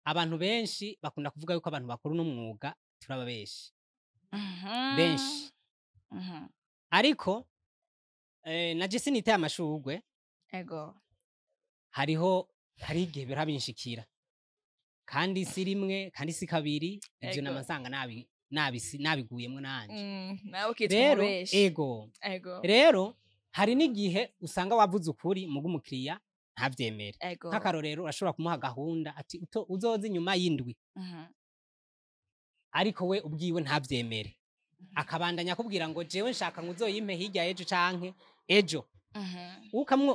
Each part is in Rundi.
Abantu benshi bakunda kuvuga yuko abantu bakora uno mwuga turaba benshi benshi, ariko naje siniteye amashurwe. Hariho hari igihe birabinshikira, kandi si rimwe kandi si kabiri ivyo. Namasanga nabi nabisi nabiguyemwo nanje. Nawe ukitwa Rero umubeshi. Ego. Rero hari n'igihe usanga wavuze ukuri muga umukiriya ntavyemere. Nk'akarorero, urashobora kumuha gahunda ati uzoza inyuma y'indwi, ariko we ubwiwe ntavyemere, akabandanya akubwira ngo jewe nshaka ngo uzoyimpe hirya y'ejo canke ejo.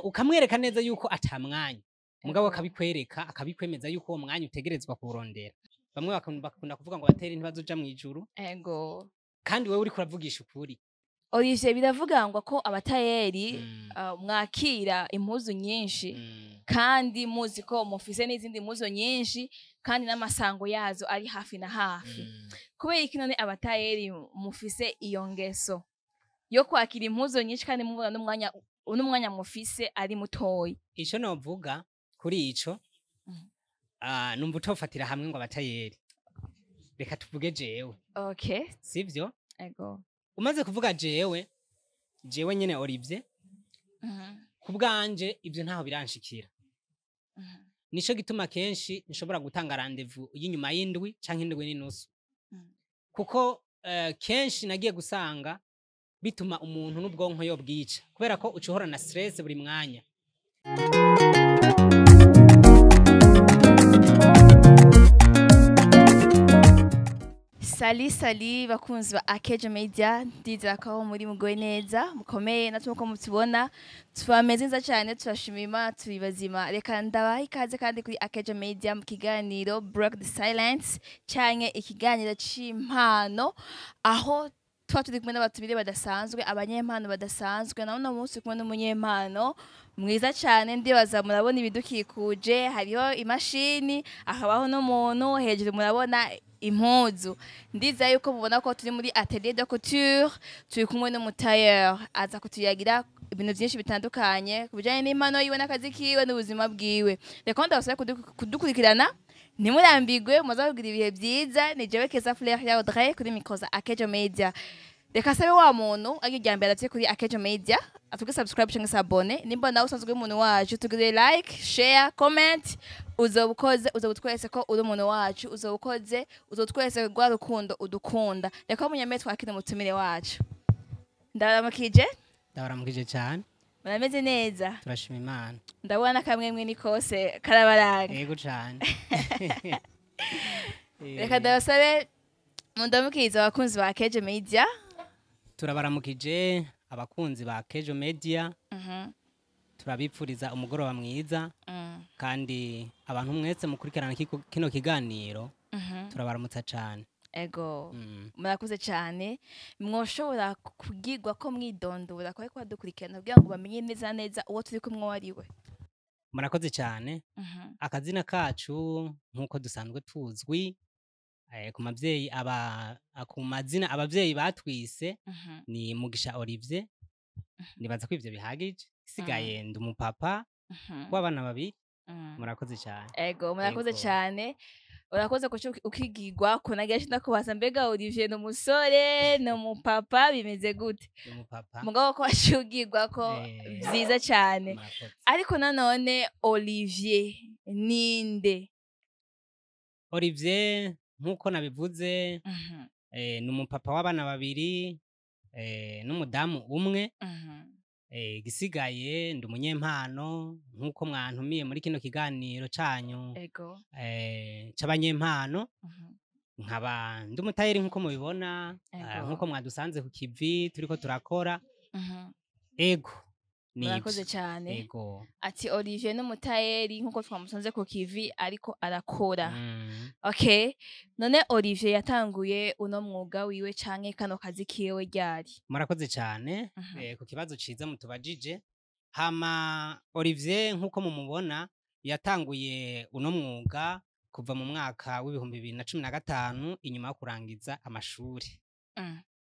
Ukamwereka neza yuko ata mwanya, mugabo akabikwereka, akabikwemeza yuko uwo mwanya utegerezwa kuwurondera. Bamwe bakunda kuvuga ngo bateri ntibazoja mw'ijuru, kandi wewe uriko uravugisha ukuri. Olivier, biravugangwa ko abatayeri mwakira impuzu nyinshi, kandi muzi ko mufise n'izindi mpuzu nyinshi, kandi n'amasango yazo ari hafi na hafi. Kubera iki none abatayeri mufise iyo ngeso yo kwakira impuzu nyinshi kandi mubona n'umwanya mufise ari mutoyi? Ico novuga kuri ico, numva utofatira hamwe ngo abatayeri, reka tuvuge jewe. Sivyo? Ego. Umaze kuvuga jewe, jewe nyene Olivier, ku bwanje ivyo ntaho biranshikira. Nico gituma kenshi nshobora gutanga rendez-vous y'inyuma y'indwi canke indwi n'inusu, kuko kenshi nagiye gusanga bituma umuntu n'ubwonko yobwica, kubera ko uca uhorana stress buri mwanya. Salut salut bakunzi ba Akejo Media, ndizera ko aho muri mugoye neza, mukomeye. Natwe uko mutubona tubameze neza cyane, turashima Imana, turi bazima. Reka ndabaha ikaze kandi kuri Akejo Media mu kiganiro Break the Silence canke ikiganiro c'impano, aho tuba turi kumwe n'abatumire badasanzwe, abanyempano badasanzwe. Na uno munsi kumwe n'umunyempano mwiza cyane. Ndibaza murabona ibidukikuje, hariho imashini, hakabaho n'umuntu hejuru, murabona impuzu. Ndiza yuko mubona ko turi muri atelier de couture, turi kumwe n'umutailleur, aza kutuyagira ibintu byinshi bitandukanye ku bijyanye n'impano yiwe n'akazi kiwe n'ubuzima bwiwe. Reka ndabasabe kudukurikirana, ntimurambigwe, muza kugira ibihe byiza. Ni jewe Keza Fleur ya Audrey kuri micro za Akejo Media. Reka sabe wa muntu ari irya mbere atse kuri Akejo Media atuge subscribe cyangwa se abone. Nimba nawe usanzwe uri umuntu wacu, tugire like, share, comment. Uzoba ukoze, uzoba utweretse ko uri umuntu wacu, uzoba ukoze, uzoba utweretse rwa rukundo udukunda. Reka munyemere twakire umutumire wacu. Ndabaramukije. Ndabaramukije cyane. Murameze neza? Turashima Imana. Ndabona kamwemwe ni kose karabaranga. Yego cyane. Reka ndabasabe mundamukirize abakunzi ba Akejo Media. Turabaramukije abakunzi ba Kejo Media, turabipfuriza umugoroba mwiza, kandi abantu mwese mukurikirana kino kiganiro, turabaramutsa cyane. Ego. Murakoze cyane. Mwoshobora kubwirwa ko mwidondora ko ariko badukurikirana kugira ngo bamenye neza neza uwo turi kumwe uwo ari we? Murakoze cyane. Akazina kacu nk'uko dusanzwe tuzwi ku mavyeyi aba ku mazina abavyeyi batwise, ni Mugisha Olivier. Nibaza ko ivyo bihagije, isigaye ndi umupapa w'abana babiri. Murakoze cyane. Ego, murakoze Ego. cyane. Urakoze kuca ukigigwa ko nagiye ndakubaza mbega Olivier ni umusore, ni umupapa, bimeze gute? Ndi umupapa. Mugabo ko waciye ugigwa ko, vyiza cyane. Murakoze. Ariko nanone Olivier ninde? Olivier nk'uko nabivuze, ni umupapa w'abana babiri n'umudamu umwe. Igisigaye ndi umunyempano nk'uko mwantumiye muri kino kiganiro canyu c'abanyempano. Nkaba ndi umutayeri nk'uko mubibona, nk'uko mwadusanze ku kivi turiko turakora. Ego, nivyo. Murakoze cyane. Ego. Ati Olivier n'umutayeri nk'uko twamusanze ku kivi ariko arakora. Okay, none Olivier yatanguye uno mwuga wiwe canke kano kazi kiwe ryari? Murakoze cyane ku kibazo ciza mutubajije. Hama Olivier nk'uko mumubona yatanguye uno mwuga kuva mu mwaka w'2015, inyuma yo kurangiza amashuri.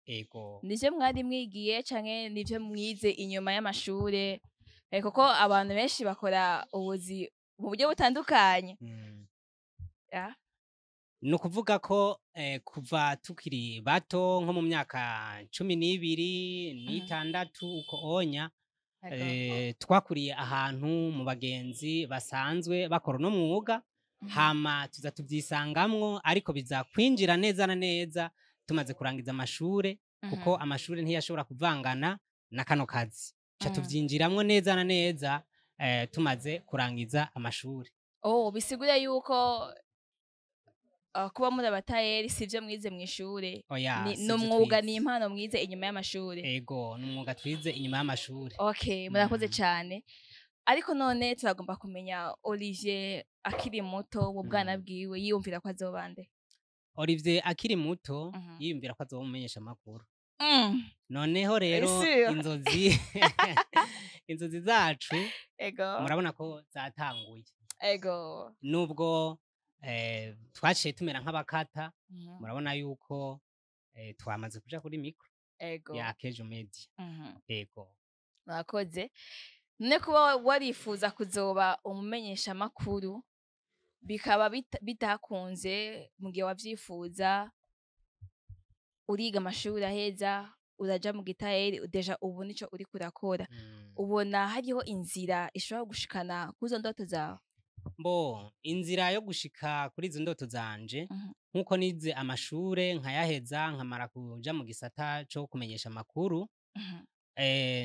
Ego. Nivyo mwari mwigiye canke nivyo mwize inyuma y'amashure? Kuko abantu benshi bakora ubuzi mu buryo butandukanye. Ya. Ni ukuvuga ko kuva tukiri bato, nko mu myaka 12 n'itandatu uko onya, twakuriye ahantu mu bagenzi basanzwe bakora uno mwuga. Hama tuza tubyisangamwo, ariko biza kwinjira neza na neza tumaze kurangiza amashure, kuko amashure ntiyashobora kuvangana na kano kazi. Ca tuvyinjiramwo neza na neza tumaze kurangiza amashure. Oh, bisigura yuko kuba muri abatayeri sivyo mwize mw'ishure? Oya. Ni Sivyo. umwuga, Twize. ni impano mwize inyuma y'amashure? Ego, ni umwuga twize inyuma y'amashure. Okay, murakoze cyane. Ariko none turagomba kumenya Olivier akiri muto, mu bwana bwiwe, yiyumvira ko azoba nde? Olivier akiri muto yiyumvira ko azoba umumenyesha amakuru. Noneho rero Sûr. inzozi zacu murabona ko zatanguye, nubwo twaciye tumera nk'abakata. Murabona yuko twamaze kuja kuri micro ya Kejo Media. Ego. Murakoze. None kuba warifuza kuzoba umumenyeshamakuru bikaba bitakunze mu gihe wavyifuza, uriga amashuri aheza, uraja mu gitayeri, déjà ubu nico uriko urakora, ubona hariho inzira ishobora gushikana kuzo ndoto zawe? Mbo inzira yo gushika kuri izo ndoto zanje, nkuko nize amashure nkayaheza, nkamara kuja mu gisata co kumenyesha amakuru,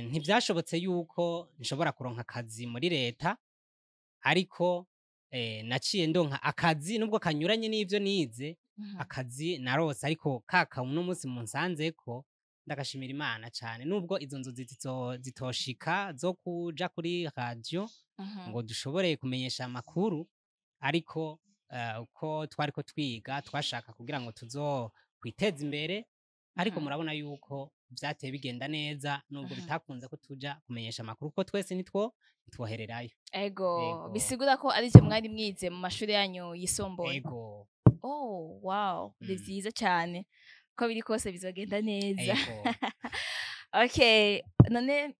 ntivyashobotse yuko nshobora kuronka akazi muri leta, ariko naciye ndonka akazi nubwo kanyuranye n'ivyo nize. Akazi narose, ariko kaka uno munsi munsanzeko, ndagashimira Imana cane, nubwo izo nzozi zitoshika zo kuja kuri radio ngo dushobore kumenyesha amakuru, ariko uko twariko twiga twashaka kugira ngo tuzo kwiteza imbere, ariko murabona yuko vyateye bigenda neza, nubwo bitakunze ko tuja kumenyesha amakuru, kuko twese nitwohererayo. Ego. Ego. Bisigura ko arivyo mwari mwize mu mashuri yanyu yisumbuye? Ego. Oh wow, ni vyiza cyane, ko biri kose bizogenda neza. Ego. Okay, none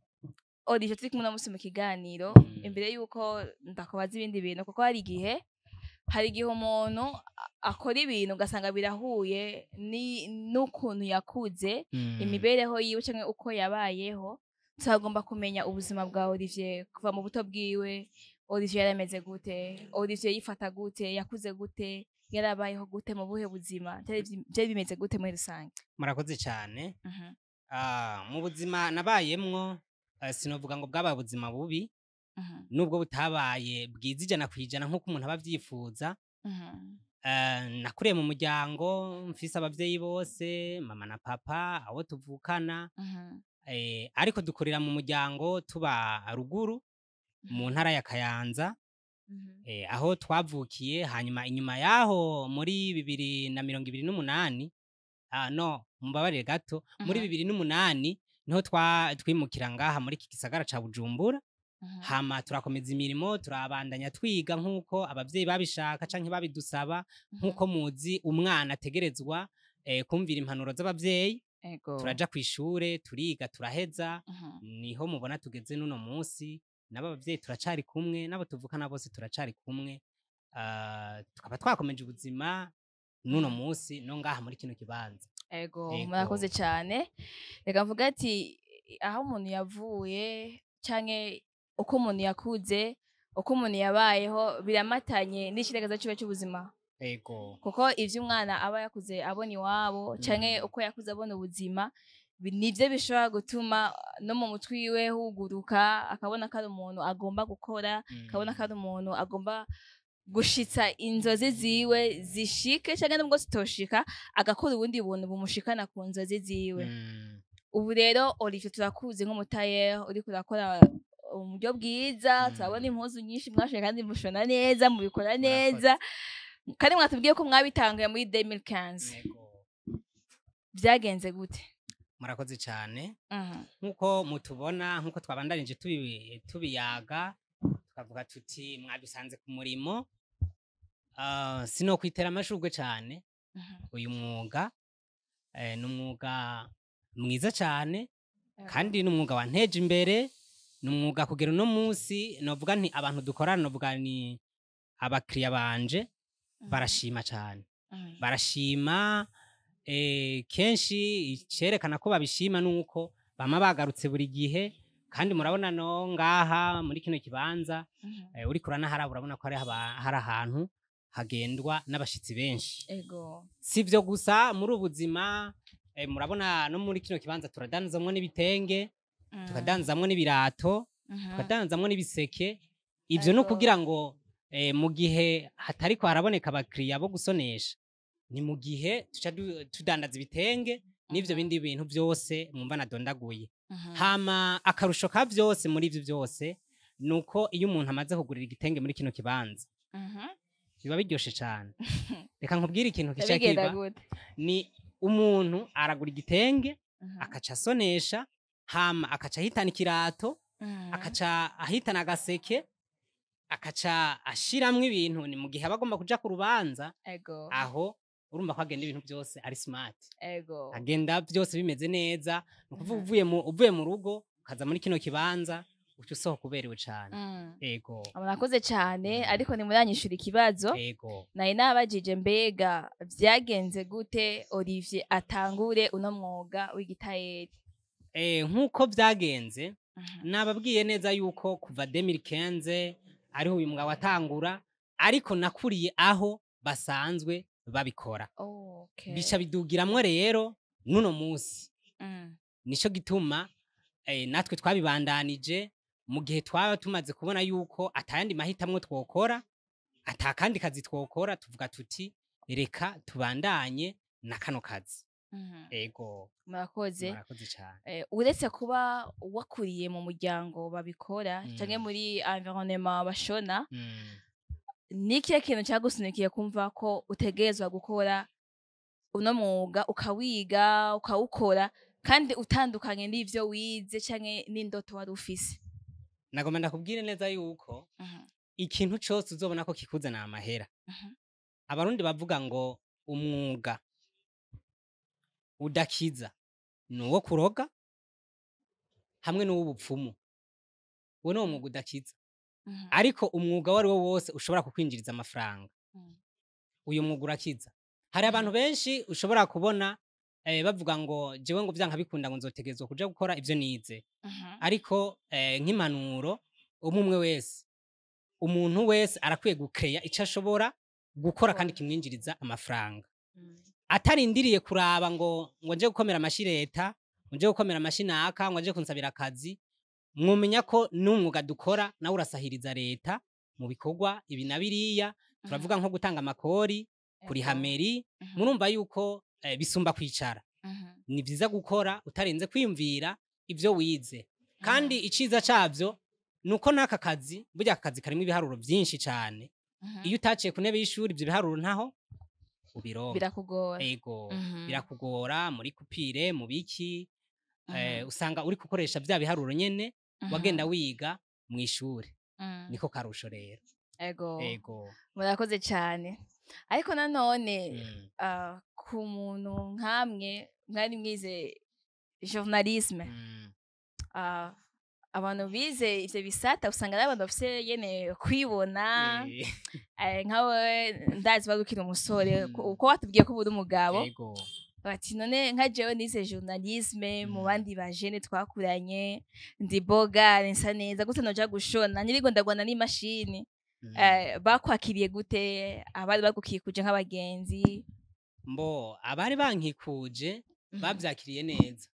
Olivier turi kumwe uno munsi mu kiganiro, imbere yuko ndakubaza ibindi bintu, kuko hari igihe umuntu akora ibintu ugasanga birahuye n'ukuntu yakuze, imibereho yiwe canke uko yabayeho, turagomba kumenya ubuzima bwa Olivier kuva mu buto bwiwe. Olivier yarameze gute? Olivier yifata gute? Yakuze gute? Yarabayeho gute? Mu buhe buzima? Vyari bimeze gute muri rusange? Murakoze cyane. Mu buzima nabayemwo, sinovuga ngo bwabaye ubuzima bubi, nubwo butabaye bwiza 100% nk'uko umuntu aba avyifuza. Nakuriye mu muryango mfise abavyeyi bose, mama na papa, abo tuvukana, ariko dukurira mu muryango tuba ruguru mu ntara ya Kayanza, aho twavukiye. Hanyuma inyuma yaho muri 2028, no mumbabarire gato, muri 2008 niho twimukira ngaha muri iki gisagara ca Bujumbura. Hama turakomeza imirimo, turabandanya twiga nk'uko abavyeyi babishaka canke babidusaba, nk'uko muzi umwana ategerezwa kumvira impanuro z'abavyeyi. Turaja kw'ishure, turiga, turaheza. Niho mubona tugeze n'uno munsi. N'abo bavyeyi turacari kumwe, n'abo tuvukana bose turacari kumwe. Tukaba twakomeje ubuzima n'uno munsi no ngaha muri kino kibanza. Ego. Ego. Murakoze cyane. Reka mvuga ati aho umuntu yavuye canke uko umuntu yakuze, uko umuntu yabayeho, biramatanye n'ikiregezo ciwe c'ubuzima, kuko ivyo umwana aba yakuze abona iwabo canke uko yakuze abona ubuzima, nivyo bishobora gutuma no mu mutwe wiwe huguruka, akabona ko ari umuntu agomba gukora, akabona ko ari umuntu agomba gushitsa inzozi ziwe zishike, canke nubwo zitoshika agakora ubundi buntu bumushikana ku nzozi ziwe. Ubu rero Olivier turakuzi nk'umutayeri uriko urakora mu buryo bwiza. Turabona impuzu nyinshi mwashoye kandi mushona neza, mubikora neza, kandi mwatubwiye ko mwabitanguye muri 2015. Ego. Vyagenze gute? Murakoze cyane. Nk'uko mutubona, nk'uko twabandanije tubiyaga, tukavuga tuti mwadusanze ku murimo. Sinokwitera amashurwe cyane. Uyu mwuga ni umwuga mwiza cyane, kandi ni umwuga wanteje imbere. Ni umwuga kugera uno munsi novuga nti abantu dukorana, novuga ni abakiriya banje. Barashima cane. Barashima. Kenshi icerekana ko babishima nuko bama bagarutse buri gihe. Kandi murabona no ngaha muri kino kibanza, uriko uranaharaba urabona ko hari ahantu hagendwa n'abashitsi benshi. Si ivyo gusa muri ubu buzima, murabona no muri kino kibanza turadanzamwo n'ibitenge, tukadanzamwo n'ibirato, tukadanzamwo n'ibiseke. Ivyo no kugira ngo mu gihe hatariko haraboneka abakiriya bo gusonesha, ni mu gihe tuca tudandaza ibitenge n'ivyo bindi bintu vyose mwumva nadondaguye. Hama akarusho ka vyose muri ivyo vyose nuko iyo umuntu amaze kugurira igitenge muri kino kibanza, biba biryoshe cane. Reka nkubwire ikintu kica Bigenda kiba gute? Ni umuntu aragura igitenge, akaca asonesha, hama akaca ahitana ikirato, akaca ahitana agaseke, akaca ashiramwo ibintu. Ni mu gihe aba agomba kuja ku rubanza. Aho urumva ko agenda ibintu byose ari smart, agenda byose bimeze neza. Ni ukuvuga uvuye mu rugo ukaza muri kino kibanza, uca usohoka uberewe cane. Ego. Murakoze cyane, ariko ntimuranyishura ikibazo. Ego. Nari nabajije: mbega vyagenze gute Olivier atangure uno mwuga w'igitayeri? Nk'uko vyagenze, nababwiye neza yuko kuva 2015 ariho uyu mwuga watangura, ariko nakuriye aho basanzwe babikora. Bica bidugiramwo rero n'uno munsi. Nico gituma natwe twabibandanije mu gihe twaba tumaze kubona yuko atayandi mahitamwo twokora, atakandi kazi twokora, tuvuga tuti reka tubandanye na kano kazi. Ego. Murakoze. Murakoze cyane. Uretse kuba wakuriye mu muryango babikora canke muri environnement bashona, ni ikihe kintu cyagusunikiye kumva ko utegerezwa gukora uno mwuga, ukawiga, ukawukora, kandi utandukanye n'ivyo wize canke n'indoto wari ufise? Nagomba ndakubwire neza yuko ikintu cose uzobona ko kikuzanira amahera, Abarundi bavuga ngo umwuga udakiza ni uwo kuroga hamwe n'uw'ubupfumu. Uwo ni wo mwuga udakiza. Ariko umwuga uwo ari wo wose ushobora kukwinjiriza amafaranga, uyu mwuga urakiza. Hari abantu benshi ushobora kubona bavuga ngo jewe ngo vyanka bikunda ngo nzotegerezwa kuja gukora ivyo nize. Ariko nk'impanuro, umwe umwe wese, umuntu wese arakwiye gukeya ico ashobora gukora kandi kimwinjiriza amafaranga, atarindiriye kuraba ngo nje gukomera amashi leta, ngo nje gukomera amashi naka, ngo nje kunsabira akazi. Mwumenya ko n'umwuga dukora nawe urasahiriza leta mu bikorwa ibi na biriya. Turavuga nko gutanga amakori, kuriha mairie. Murumva yuko bisumba kwicara. Ni vyiza gukora utarenze kwiyumvira ivyo wize. Kandi iciza cavyo nuko n'aka kazi, burya aka kazi karimo ibiharuro vyinshi cane. Iyo utaciye ku ntebe y'ishuri, ivyo biharuro ntaho ubironka. Birakugora. Ego. Birakugora muri coupure, mu biki, usanga uri gukoresha vya biharuro nyene wagenda wiga mw'ishure. Niko karusho rero. Ego. Murakoze cyane, ariko nanone ku muntu nkamwe mwari mwize journalisme, abantu bize ivyo bisata usanga ari abantu bafise yene kwibona. Nkawe ndazi wari ukiri umusore, uko watubwiye ko uri umugabo. Ego. Bati none nka jewe nize journalisme, mu bandi bajene twakuranye ndi boga, nsa neza gute, noja gushona nyirigo ndagwana n'imashini? Bakwakiriye gute abari bagukikuje nk'abagenzi? Mbo abari bankikuje bavyakiriye neza,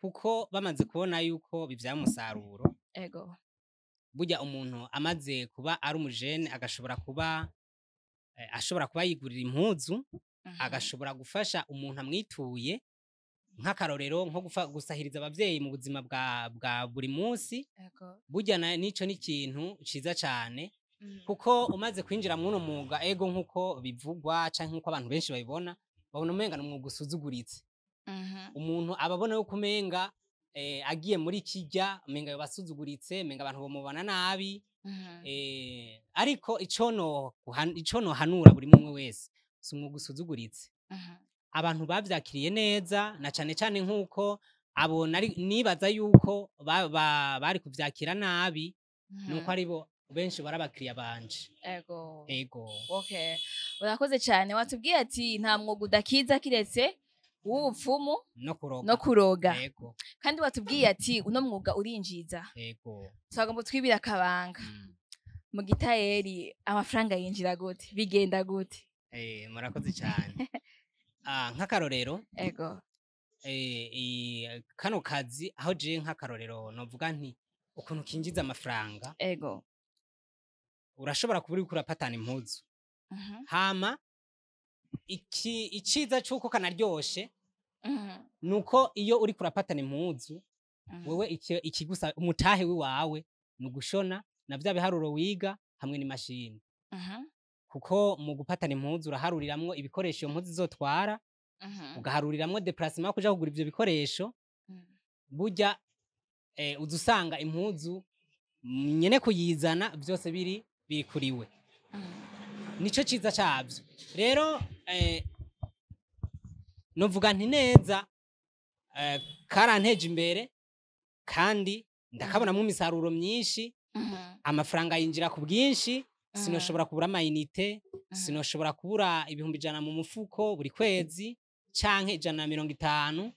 kuko bamaze kubona yuko bivyara umusaruro. Burya umuntu amaze kuba ari umujene, agashobora kuba ashobora kuba yigurira impuzu, agashobora gufasha umuntu amwituye, nk'akarorero nko gusahiriza abavyeyi mu buzima bwa buri munsi, burya nico ni ikintu ciza cane. Kuko umaze kwinjira mw'uno mwuga, ego, nk'uko bivugwa canke nk'uko abantu benshi babibona, babona umenga ni umwuga usuzuguritse. Umuntu aba abona yuko umenga agiye muri kirya, umenga yoba asuzuguritse, umenga abantu bomubona nabi. Ariko ico nohanura buri mumwe wese, si umwuga usuzuguritse. Abantu bavyakiriye neza, na cane cane nk'uko abo nari nibaza yuko bari kuvyakira nabi, nuko aribo benshi bari abakiriya banje. Ego. Ego. Okay. Urakoze cyane. Watubwiye ati nta mwuga udakiza kiretse uw'ubupfumu no kuroga. No kuroga. Yego. Kandi watubwiye ati uno mwuga urinjiza. Yego. Twagomba twibira akabanga. Mu gitayeri amafaranga yinjira gute, bigenda gute? Murakoze cyane. Nk'akarorero, Ego. Kano kazi aho je nk'akarorero novuga nti ukuntu kinjiza amafaranga, Ego. urashobora kuba uriko urapatana impuzu, hama iki iciza c'uko kanaryoshe nuko iyo uriko urapatana impuzu, wewe ikigusa umutahe wiwawe ni ugushona na vya biharuro wiga hamwe n'imashini, kuko mu gupatana impuzu uraharuriramwo ibikoresho iyo mpuzu izotwara, ugaharuriramwo déplacement yo kuja kugura ivyo bikoresho. Burya uza usanga impuzu nyene kuyizana vyose biri kuriwe. Nico ciza cavyo rero. Novuga nti neza, karanteje imbere kandi ndakabonamwo imisaruro myinshi. Amafaranga yinjira ku bwinshi. Sinoshobora kubura ama unités, sinoshobora kubura 100,000 mu mufuko buri kwezi canke 150.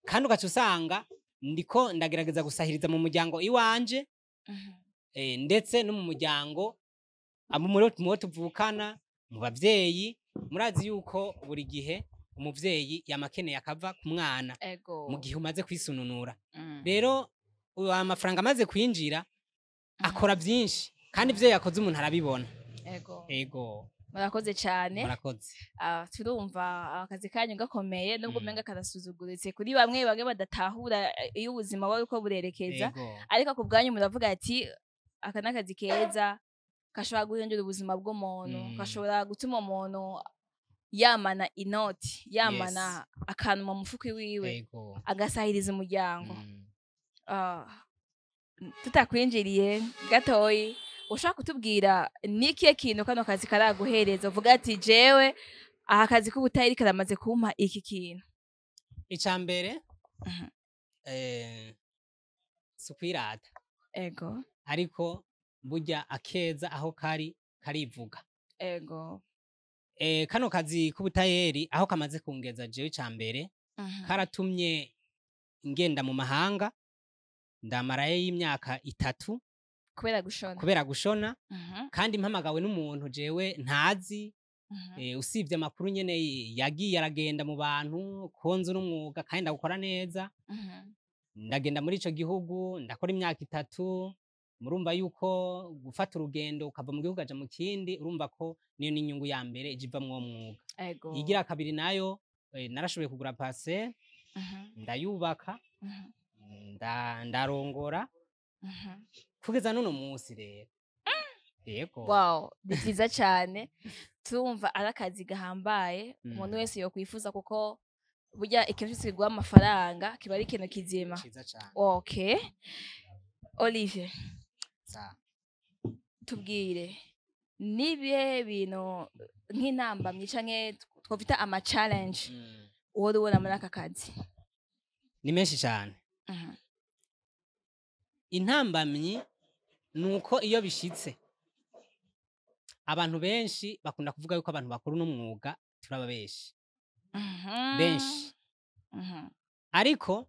Kandi ugaca usanga ndiko ndagerageza gusahiriza mu muryango iwanje, ndetse no mu muryango abo muri mubo tuvukana, mu bavyeyi. Murazi yuko buri gihe umuvyeyi yamakeneye akava ku mwana Ego. mu gihe umaze kwisununura. Rero uyu amafaranga amaze kwinjira akora byinshi, kandi ivyo yakoze umuntu arabibona. Ego. Ego. Murakoze cyane. Murakoze. Turumva akazi kanyu gakomeye, nubwo umenga karasuzuguritse kuri bamwe bamwe badatahura iyo ubuzima buba buriko burerekeza. Ariko ku bwanyu muravuga ati aka ni akazi keza gashobora guhindura ubuzima bw'umuntu, gashobora gutuma umuntu yamana inoti, yamana akantu mu mufuko wiwe, agasahiriza umuryango. Tutakwinjiriye gatoyi, ushobora kutubwira nikihe kintu kano kazi karaguhereza, uvuga ati jewe aha kazi k'ubutayeri karamaze kumpa iki kintu? Ica mbere, si ukwirata, ariko burya akeza aho kari karivuga. Kano kazi k'ubutayeri aho kamaze kungeza jewe, ica mbere, karatumye ngenda mu mahanga, ndamarayo y'imyaka 3. Kubera gushona? Kubera gushona. Kandi mpamagawe n'umuntu jewe ntazi, usibye amakuru nyene yagiye aragenda mu bantu ko nzi n'umwuga kandi ndawukora neza. Ndagenda muri ico gihugu, ndakora imyaka 3. Murumva yuko gufata urugendo ukava mu gihugu ukaja mu kindi, urumva ko niyo n'inyungu ya mbere ije iva mw'uwo mwuga. Igira kabiri nayo, narashoboye kugura parcelle, ndayubaka, ndarongora kugeza n'uno munsi rero. Yego. Wow, ni byiza cyane. Turumva ari akazi gahambaye umuntu wese yokwifuza, kuko burya ikintu cyose kiguha amafaranga kiba ari ikintu kizima. Ciza cane. Okay, Olivier, Sa. tubwire nibihe bintu nk'intambamyi canke twovita ama challenge uhora ubona muri aka kazi? Ni menshi cane. Intambamyi ni uko iyo bishitse, abantu benshi bakunda kuvuga yuko abantu bakora uno mwuga turaba benshi benshi, ariko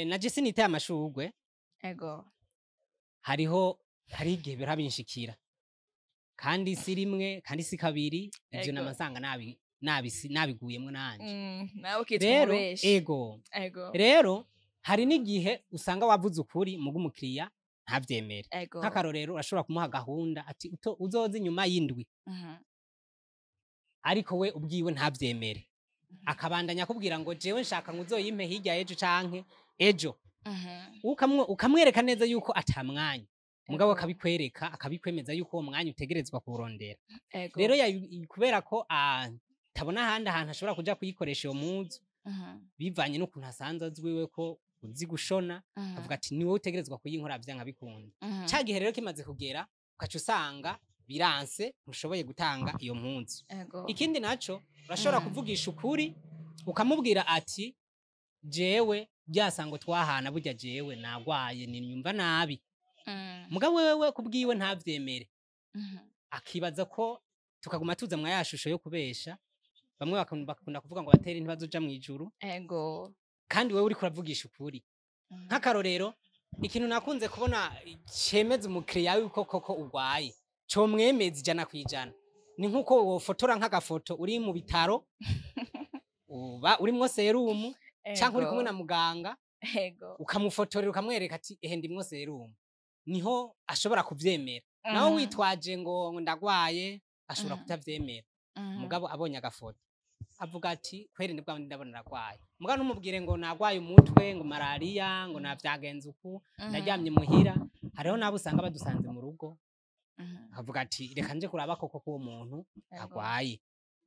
naje siniteye amashurwe. Hariho igihe bihora binshikira, kandi si rimwe kandi si kabiri ivyo. Namasanga nabi nabiguyemwo nanje. Nawe ukitwa Rero umubeshi. Ego. Rero hari n'igihe usanga wavuze ukuri muga umukiriya ntavyemere. Nk'akarorero, urashobora kumuha gahunda ati uzoza inyuma y'indwi, ariko we ubwiwe ntavyemere, akabandanya akubwira ngo jewe nshaka ngo uzoyimpe hirya y'ejo canke ejo. Ukamwereka neza yuko ata mwanya, mugabo akabikwereka, akabikwemeza yuko uwo mwanya utegerezwa kuwurondera. Rero kubera ko atabona ahandi ahantu ashobora kuja kuyikoresha iyo mpuzu, bivanye n'ukuntu asanzwe azwiwe ko uzi gushona, avuga ati ni wowe utegerezwa kuyinkora vyanka bikunda. Ca gihe rero kimaze kugera, ugaca usanga biranse, ntushoboye gutanga iyo mpuzu. Ikindi naco, urashobora kuvugisha ukuri, ukamubwira ati jewe ryasango twahana burya jewe nagwaye, ninyumva nabi. Mugabo wewe kubwiwe ntavyemere. Akibaza ko tukaguma tuza mwa ya shusho yo kubesha. Bamwe bakunda kuvuga ngo batera ntibazoja mw'ijuru. Kandi wewe uriko uravugisha ukuri. Nk'akarorero, ikintu nakunze kubona cemeza umukiriya yuko koko urwaye, comwemeza 100%, ni nk'uko wofotora nk'agafoto uri mu bitaro, uba urimwo serumu, canke uri kumwe na muganga, ukamufotorera ukamwereka ati ehe ndimwo serumu, niho ashobora kuvyemera. Naho witwaje ngo ndagwaye, ashobora kutavyemera. Mugabo abonye agafoto avuga ati kweri nibwo ndabona ndagwaye. Mugabo ntumubwire ngo nagwaye umutwe, ngo malaria, ngo navyagenze uku, ndaryamye muhira. Hariho nabo usanga badusanze mu rugo, akavuga ati reka nje kuraba koko ko uwo muntu agwaye.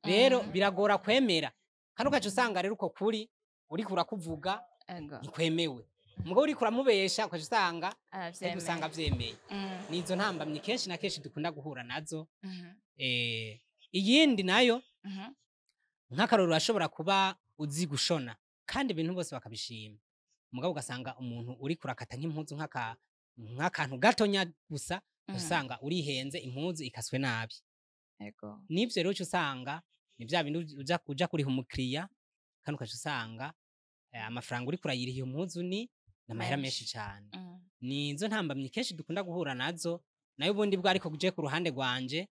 Rero biragora kwemera, kandi ugaca usanga rero uko kuri uriko urakuvuga ntikwemewe. Mugabo uriko uramubesha ugaca usanga Aravyemeye. usanga avyemeye. Nizo ntambamyi kenshi na kenshi dukunda guhura nazo. Iyindi nayo, nk'akarorero, urashobora kuba uzi gushona kandi ibintu bose bakabishima, mugabo ugasanga umuntu uriko urakata nk'impuzu nk'akantu gatonya gusa, usanga urihenze, impuzu ikaswe nabi. N'ivyo rero uca usanga ni vya bindi uja kuriha umukiriya, kandi ugaca usanga amafaranga uriko urayiriha iyo mpuzu ni n'amahera Menshi. menshi cane. Nizo ntambamyi kenshi dukunda guhura nazo. Nayo ubundi bwo, ariko je ku ruhande rwanje,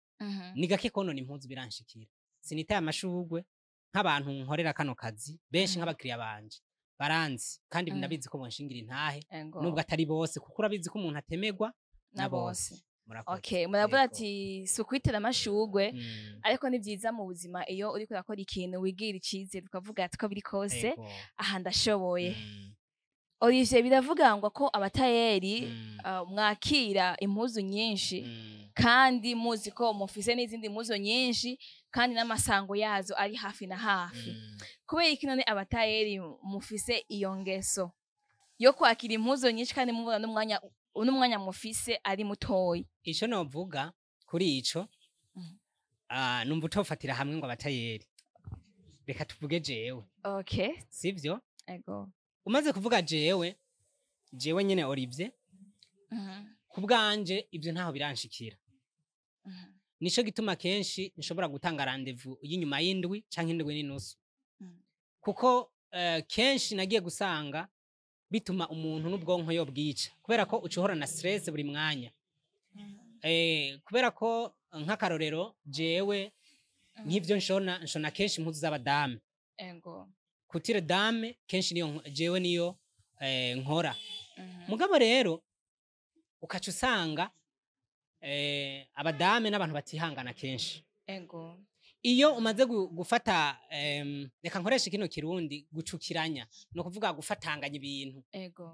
ni gake konona impuzu biranshikira. Sinitaye amashurwe nk'abantu nkorera kano kazi benshi, nk'abakiriya banje baranzi kandi ndabizi ko bonshingira intahe, nubwo atari bose, kuko urabizi ko umuntu atemegwa na na bose. bose. Murakoze. Okay, muravuga Yego. ati si ukwitera amashurwe, ariko ni vyiza mu buzima iyo uriko urakora ikintu wigira icizere, ukavuga ati ko biri kose aha ndashoboye. Olivier, biravugangwa ko abatayeri mwakira impuzu nyinshi, kandi muzi ko mufise n'izindi mpuzu nyinshi, kandi n'amasango yazo ari hafi na hafi. Kubera iki none abatayeri mufise iyo ngeso yo kwakira impuzu nyinshi kandi mubona n'umwanya mufise ari mutoyi? Ico novuga kuri ico, numva utofatira hamwe ngo abatayeri, reka tuvuge jewe, sivyo? Ego. Umaze kuvuga jewe, jewe nyene Olivier, ku bwanje ibyo ntaho biranshikira. Nico gituma kenshi nshobora gutanga rendez-vous y'inyuma y'indwi canke indwi n'inusu, kuko kenshi nagiye gusanga bituma umuntu n'ubwonko yobwica, kubera ko uca uhorana stress buri mwanya. Kubera ko nk'akarorero jewe nk'ivyo nshona, nshona kenshi impuzu z'abadamu, couture dame, kenshi niyo jewe niyo nkora. Mugabo rero ukaca usanga abadame n'abantu batihangana kenshi. Iyo umaze gufata, reka nkoreshe kino kirundi, gucukiranya, ni ukuvuga gufatanganya ibintu,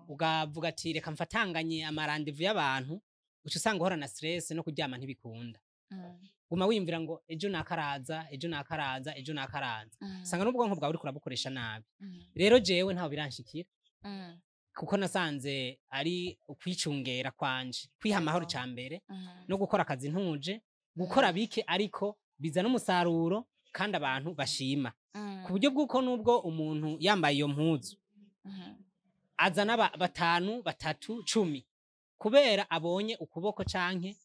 ukavuga ati reka mfatanganye ama rendez-vous y'abantu, uca usanga uhorana stress, no kuryama ntibikunda. Guma wiyumvira ngo ejo nakaraza, ejo nakaraza, ejo nakaraza, usanga n'ubwonko bwawe uriko urabukoresha nabi. Rero jewe ntaho biranshikira, kuko nasanze ari ukwicungera kwanje, kwiha amahoro ca mbere, no gukora akazi ntuje, gukora bike ariko bizana umusaruro kandi abantu bashima, ku buryo bw'uko nubwo umuntu yambaye iyo mpuzu azana batanu, batatu, 10, kubera abonye ukuboko canke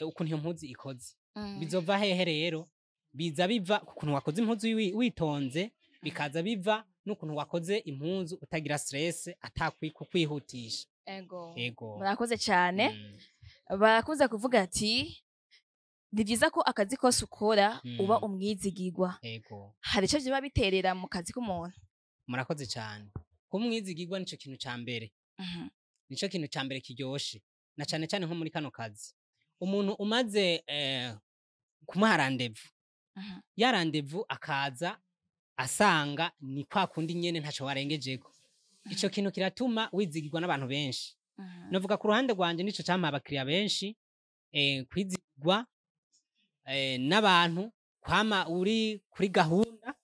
ukuntu iyo mpuzu ikoze. Bizova hehe rero? Biza biva ku kuntu wakoze impuzu witonze, bikaza biva n'ukuntu wakoze impuzu utagira stress, atakwihutisha. Ego. Murakoze cyane. Barakunze kuvuga ati ni byiza ko akazi kose ukora uba umwizigirwa. Hari icyo biba biterera mu kazi k'umuntu? Murakoze cyane. Kuba umwizigirwa nico kintu ca mbere, nico kintu ca mbere kiryoshe, na cane cane nko muri kano kazi. Umuntu umaze kumuha rendez-vous, ya rendez-vous akaza asanga ni kwa kundi nyene, ntaco warengejeko, ico kintu kiratuma wizigirwa n'abantu benshi. Novuga ku ruhande rwanje nico campa abakiriya benshi, kwizigirwa n'abantu, kwama uri kuri gahunda,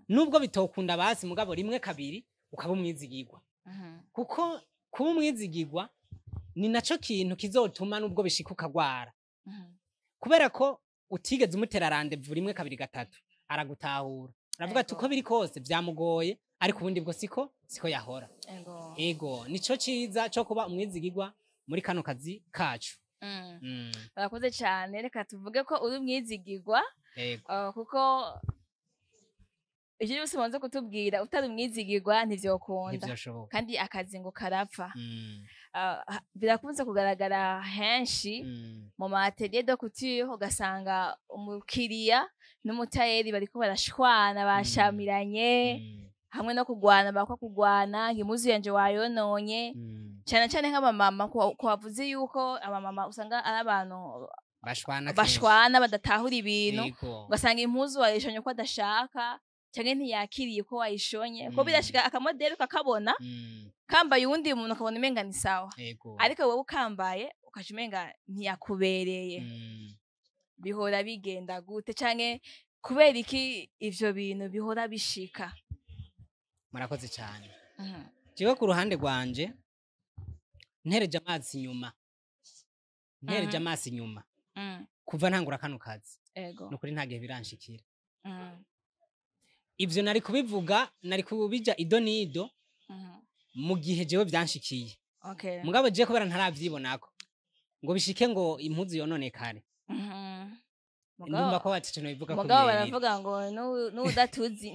nubwo bitokunda basi, mugabo rimwe kabiri ukaba umwizigirwa, kuko kuba umwizigirwa ni naco kintu kizotuma nubwo bishika ukagwara, kubera ko utigeze umutera rendez-vous rimwe, kabiri, gatatu, aragutahura, aravuga ati uko biri kose vyamugoye, ariko ubundi bwo siko yahora. Ego, nico ciza co kuba umwizigirwa muri kano kazi kacu. Barakoze cyane. Reka tuvuge ko uri umwizigirwa. Yego. Kuko ivyo byose ubanza kutubwira, utari umwizigirwa ntivyokunda. Ntivyoshoboka. Kandi akazi ngo karapfa. Birakunze kugaragara henshi mu ma atelier de couture, ugasanga umukiriya n'umutayeri bariko barashwana, bashamiranye, hamwe no kugwana, bakwa kugwana ngo impuzu yanje wayononye. Cyane cyane nk'abamama, ko wavuze yuko abamama usanga ari abantu bashwana kenshi. Bashwana, badatahura ibintu. Ugasanga impuzu wayishonye uko adashaka, canke ntiyakiriye uko wayishonye, ko birashika akamodeli ukakabona kambaye uwundi muntu, ukabona umenga ni sawa, ariko wowe ukambaye ukaca umenga ntiyakubereye. Bihora bigenda gute, canke kubera iki ivyo bintu bihora bishika? Murakoze cyane. Jewe ku ruhande rwanje, ntereje amazi inyuma, ntereje amaso inyuma, kuva ntangura kano kazi, nukuri nta gihe biranshikira. Ivyo nari kubivuga, nari kubija ido n'ido mu gihe jewe vyanshikiye. Mugabo je kubera ntaravyibonako ngo bishike ngo impuzu yononekare, ndumva ko batico nobivuga ko Mugabo birebire. baravuga ngo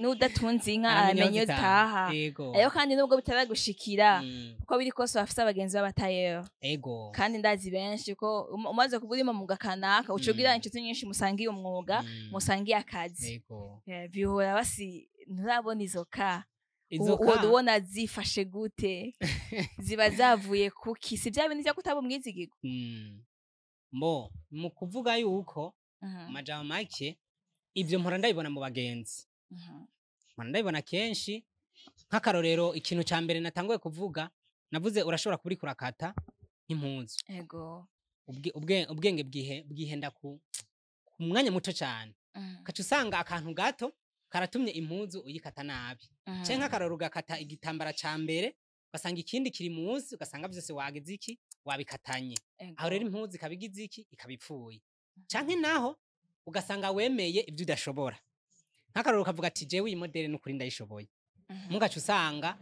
n'udatunze inka aramenya aramenya iyo aho zitaha. Rero kandi nubwo bitaragushikira, uko biri kose bafise abagenzi b'abatayeri. Kandi ndazi benshi ko umaze kuba uri mu mwuga kanaka, uca ugira inshuti nyinshi musangiye umwuga, musangiye akazi. Bihora basi nturabona izo ka Izo uwo ka ubona zifashe gute? Ziba zavuye kuki? Si bya bintu vyo kutaba umwizigirwa? Mbo mu kuvuga yuko mu majambo make, ivyo mpora ndabibona mu bagenzi, mpora ndabibona kenshi. Nk'akarorero, ikintu ca mbere natanguye kuvuga, navuze urashobora kuba uriko urakata nk'impuzu, ubwenge bwihenda ku mwanya muto cane, ugaca usanga akantu gato karatumye impuzu uyikata nabi. Canke nk'akarorero, ugakata igitambara ca mbere, ugasanga ikindi kiri munsi, ugasanga vyose wagize iki, wabikatanye. Aho rero impuzu ikaba igize iki, ikaba ipfuye. Canke naho ugasanga wemeye ibyo udashobora. Nk'akarorero, ukavuga ati jewe iyi modèle n'ukuri ndayishoboye, mugaca usanga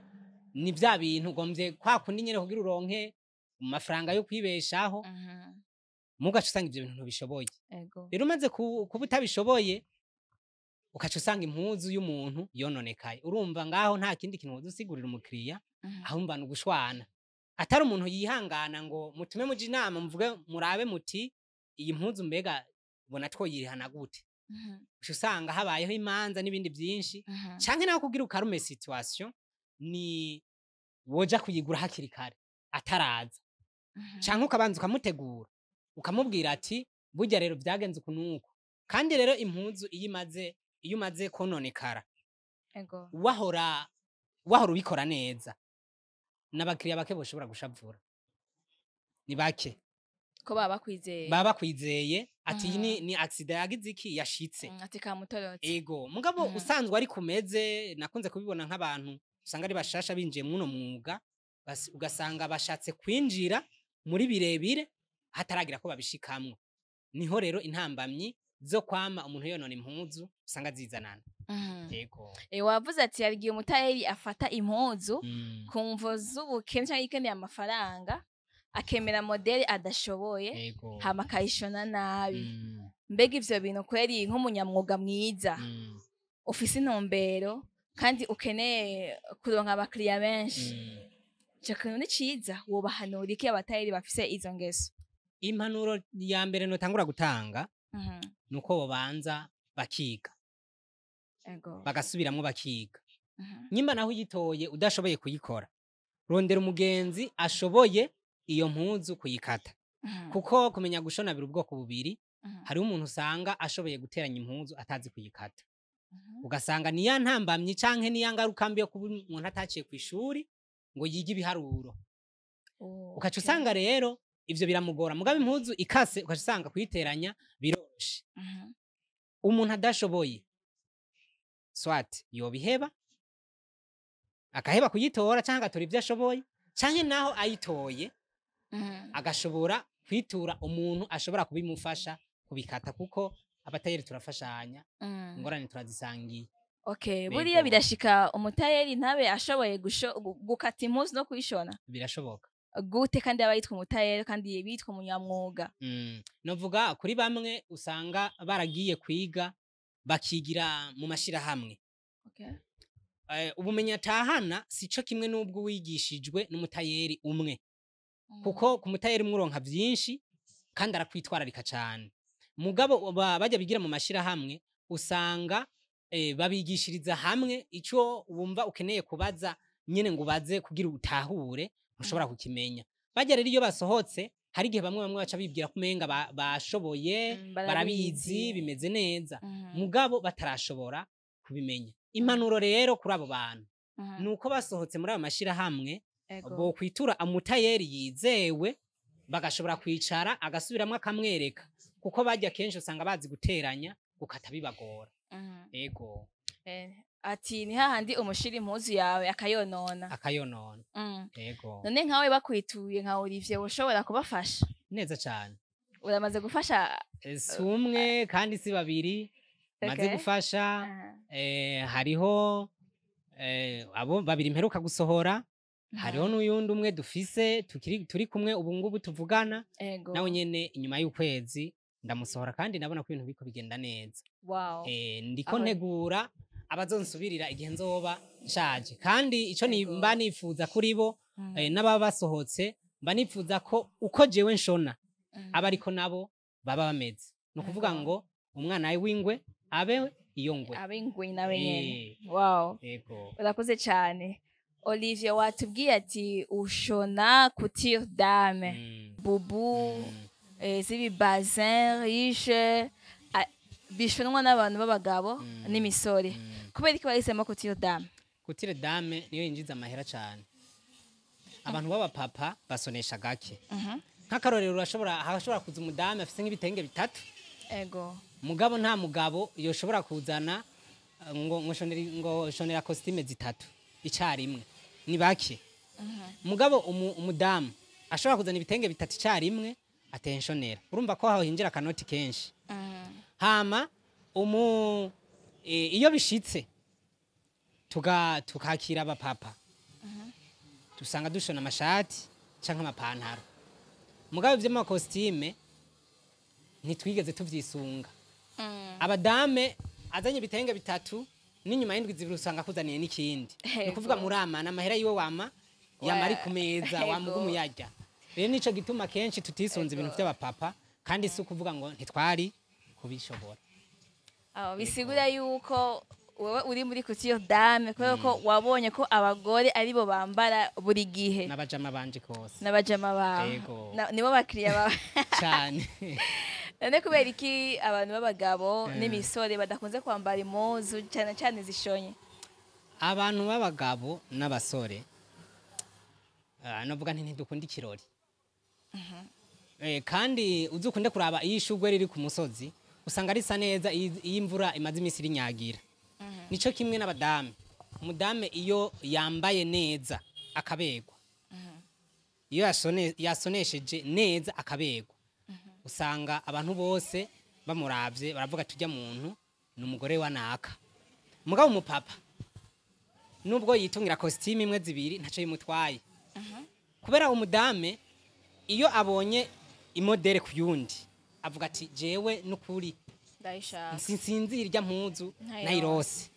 ni vya bintu ugombye kwa kundi nyene kugira uronke amafaranga yo kwibeshaho, mugaca usanga ivyo bintu ntubishoboye. Rero umaze kuba utabishoboye, ugaca usanga impuzu y'umuntu yononekaye. Urumva ngaho nta kindi kintu woza usigurira umukiriya, ahumva ni ugushwana, atari umuntu yihangana ngo mutume muje inama, muvuge, murabe muti iyi mpuzu mbega ubona twoyirihana gute? Uca usanga habayeho imanza n'ibindi byinshi. Canke naho kugira ukarume situation, ni woja kuyigura hakiri kare ataraza, canke ukabanza ukamutegura, ukamubwira ati burya rero byagenze uku nuku. Kandi rero impuzu iyo imaze kononekara, wahora ubikora neza, n'abakiriya bake boshobora gushavura, ni bake. Ko baba bakwizeye. Baba bakwizeye ati iyi ni accident yagize iki, yashitse. Ati kamutorotse. Ego, mugabo usanzwe ari kumeze, nakunze kubibona nk'abantu usanga ari bashasha binjiye muno mwuga, ugasanga bashatse kwinjira muri birebire hataragira ko babishikamwo. Niho rero intambamyi zo kwama umuntu yonona impuzu usanga zizanana. Ego. Wavuze ati hari igihe umutayeri afata impuzu ku mvo z'ubukene cyangwa ikeneye amafaranga, akemera modèle adashoboye, hama akayishona nabi. Mbega ivyo bintu kweri, nk'umunyamwuga mwiza ufise intumbero kandi ukeneye kuronka abakiriya benshi, ico kintu ni ciza? Wobahanura iki abatayeri bafise izo ngeso? Impanuro ya mbere notangura gutanga nuko bobanza bakiga, bagasubiramwo bakiga. Nyimba naho uyitoye udashoboye kuyikora, rondera umugenzi ashoboye iyo mpuzu kuyikata, kuko kumenya gushona biri ubwoko bubiri. Hariho umuntu usanga ashoboye guteranya impuzu atazi kuyikata, ugasanga niya ntambamyi canke niya ngaruka mbi yo kuba umuntu ataciye kw'ishuri ngo yige ibiharuro. Ugaca usanga rero ivyo biramugora, mugabo impuzu ikase ugaca usanga kuyiteranya biroroshe. Umuntu adashoboye, soit yobiheba, akaheba kuyitora, canke agatora ivyo ashoboye, canke naho ayitoye agashobora kwitura umuntu ashobora kubimufasha kubikata, kuko abatayeri turafashanya, ingorane turazisangiye. Okay, buriya birashika umutayeri ntabe ashoboye gukata impuzu no kuyishona? Birashoboka. Gute kandi aba yitwa umutayeri kandi bitwa umunyamwuga? Novuga kuri bamwe usanga baragiye kwiga, bakigira mu mashirahamwe. Ubumenyi atahana sico kimwe n'ubwo wigishijwe n'umutayeri umwe, kuko ku mutayeri umwe uronka vyinshi kandi arakwitwararika cane. Mugabo bajya bigira mu mashirahamwe usanga babigishiriza hamwe, ico wumva ukeneye kubaza nyene ngo ubaze kugira utahure ntushobora kukimenya. Bajya rero iyo basohotse, hari igihe bamwe bamwe baca bibwira ko umenga bashoboye, barabizi, bimeze neza, mugabo batarashobora kubimenya. Impanuro rero kuri abo bantu nuko basohotse muri ayo mashirahamwe, bokwitura umutayeri yizewe, bagashobora kwicara agasubiramwo akamwereka, kuko bajya kenshi usanga bazi guteranya gukata bibagora. Ego. Ati ni hahandi umushira impuzu yawe akayonona. Akayonona. Ego. None nkawe bakwituye nka Olivier, woshobora kubafasha? Neza cane. Uramaze gufasha? Si umwe kandi si babiri maze gufasha. Hariho abo babiri mperuka gusohora, hariho n'uyundi umwe dufise turi kumwe ubu ngubu tuvugana, nawe nyene inyuma y'ukwezi ndamusohora, kandi ndabona ko ibintu biriko bigenda neza. Ndiko ntegura abazonsubirira igihe nzoba nshaje, kandi ico mba nifuza kuri bo, n'ababa basohotse, mba nifuza ko uko jewe nshona aba ariko nabo baba bameze. Ni ukuvuga ngo umwana w'ingwe abe iyo ngwe, abe ingwe nawe nyene. Wow. Urakoze cyane Olivier. Watubwiye ati ushona couture dame, bubu, z'ibi bazin riche, bishonwa n'abantu b'abagabo n'imisore. Kubera iki bahisemo couture dame? Couture dame niyo yinjiza amahera cyane. Abantu b'abapapa basonesha gake. Nk'akarorero, hashobora kuza umudame afise nk'ibitenge bitatu. Mugabo nta mugabo yoshobora kuzana ngo shonera costume zitatu icarimwe, ni bake. Mugabo umudamu ashobora kuzana ibitenge bitatu icarimwe atenshonera, urumva ko aho hinjira akanoti kenshi. Hama iyo bishitse tukakira abapapa, dusanga dushona amashati canke amapantaro. Mugabo ivy'amakositime ntitwigeze tuvyisunga. Abadame azanye ibitenge bitatu, n'inyuma y'indwi zibiri usanga akuzaniye n'ikindi. Ni ukuvuga muramana amahera yiwe wama yama ari ku meza, wamuga umuyarya. Rero nico gituma kenshi tutisunze ibintu vy'abapapa, kandi si ukuvuga ngo ntitwari kubishobora. Bisigura yuko wewe uri muri couture dame kubera ko wabonye ko abagore aribo bambara buri gihe. N'abajama banje kose. N'abajama bawe. Nibo bakiriya bawe. Cyane. None kubera iki abantu b'abagabo n'imisore badakunze kwambara impuzu cyane cyane zishonye? Abantu b'abagabo n'abasore, novuga nti ntidukunda ikirori. Kandi uzukunde kuraba iyo ishurwe riri ku musozi usanga risa neza iyo imvura imaze iminsi irinyagira. Nico kimwe n'abadame. Umudame iyo yambaye neza akaberwa, iyo yasonesheje neza akaberwa, usanga abantu bose bamuravye baravuga tujya muntu ni umugore wa naka. Mugabo umupapa nubwo yitungira costume imwe zibiri ntaco yimutwaye. Kubera umudame iyo abonye imodere ku yundi avuga ati jewe nukuri nsinzira irya mpuzu nayirose.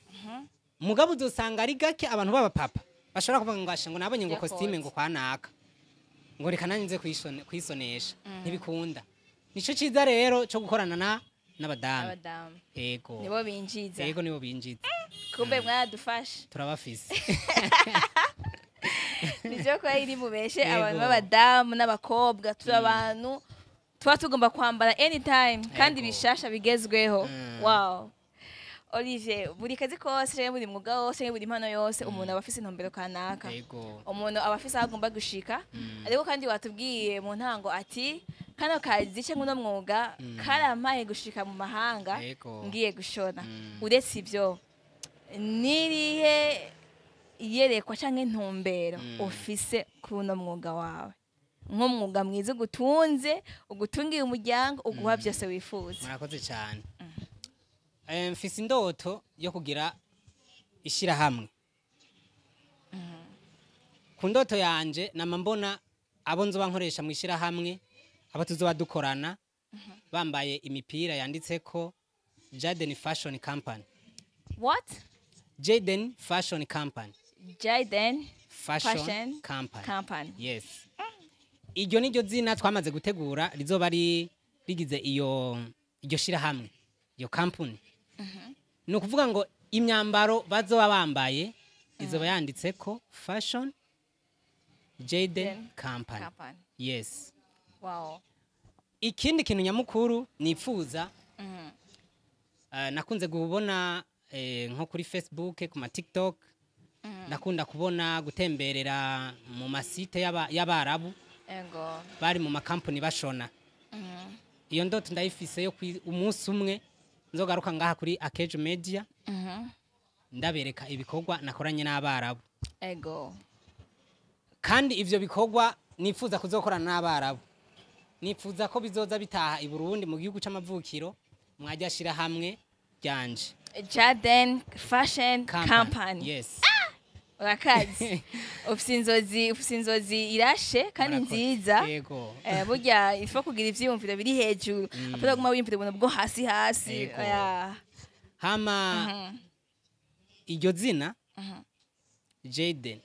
Mugabo uzosanga ari gake abantu b'abapapa bashobora kuvuga ngo asha ngo nabonye ngo costume ngo kwa naka, ngo reka nanjye nze kuyisonesha. Ntibikunda. Nico ciza rero cyo gukorana n'abadamu. Yego. Nibo binjiza. Yego nibo binjiza. Kumbe mwadufasha. Turabafise. Nivyo ko iri mubeshe abantu b'abadamu n'abakobwa, turi abantu tuba tugomba kwambara anytime kandi bishasha bigezweho. Wow. Olivier, buri kazi kose, buri mwuga wose, buri impano yose, umuntu aba afise intumbero kanaka. Umuntu aba afise aho agomba gushika. Ariko kandi watubwiye mu ntango ati kano kazi cyangwa uno mwuga karampaye gushika mu mahanga ngiye gushona. Uretse ivyo, nirihe iyerekwa canke intumbero ufise kuri uno mwuga wawe? Nk'umwuga mwiza ugutunze, ugutungiye umuryango, uguha byose wifuza. Murakoze cyane. Mfise indoto yo kugira ishirahamwe. Ku ndoto yanje nama mbona Abo nzoba nkoresha mu ishyirahamwe, abo tuzoba dukorana, bambaye imipira yanditseko Jaden Fashion Company. What? Jaden Fashion Company. Jaden Fashion, Fashion Company. Company. Yes, iryo niryo zina twamaze gutegura rizoba ari rigize iyo iryo shirahamwe, iyo company. Ni ukuvuga ngo imyambaro bazoba bambaye izoba yanditseko Fashion Jaden Jaden Company. Company. Yes. Ikindi kintu nyamukuru nifuza, nakunze kubona nko kuri Facebook, ku ma TikTok, ndakunda kubona gutemberera mu ma sites y'Abarabu bari mu makampani bashona. Iyo ndoto ndayifise yo umunsi umwe nzogaruka ngaha kuri Akejo Media, ndabereka ibikorwa nakoranye n'Abarabu. Kandi ivyo bikorwa nifuza kuzokorana n'Abarabu, nifuza ko bizoza bitaha i Burundi, mu gihugu c'amavukiro, mwajya shira hamwe ryanje. Jaden Fashion Company. Yes. Urakazi, ufise inzozi irashe kandi Murakoze. nziza. Yego. Burya ifa kugira ivyiyumviro biri hejuru, apana kuguma wiyumvira ubuntu bwo hasi hasi. Yego. Oya. Hama iryo zina Jaden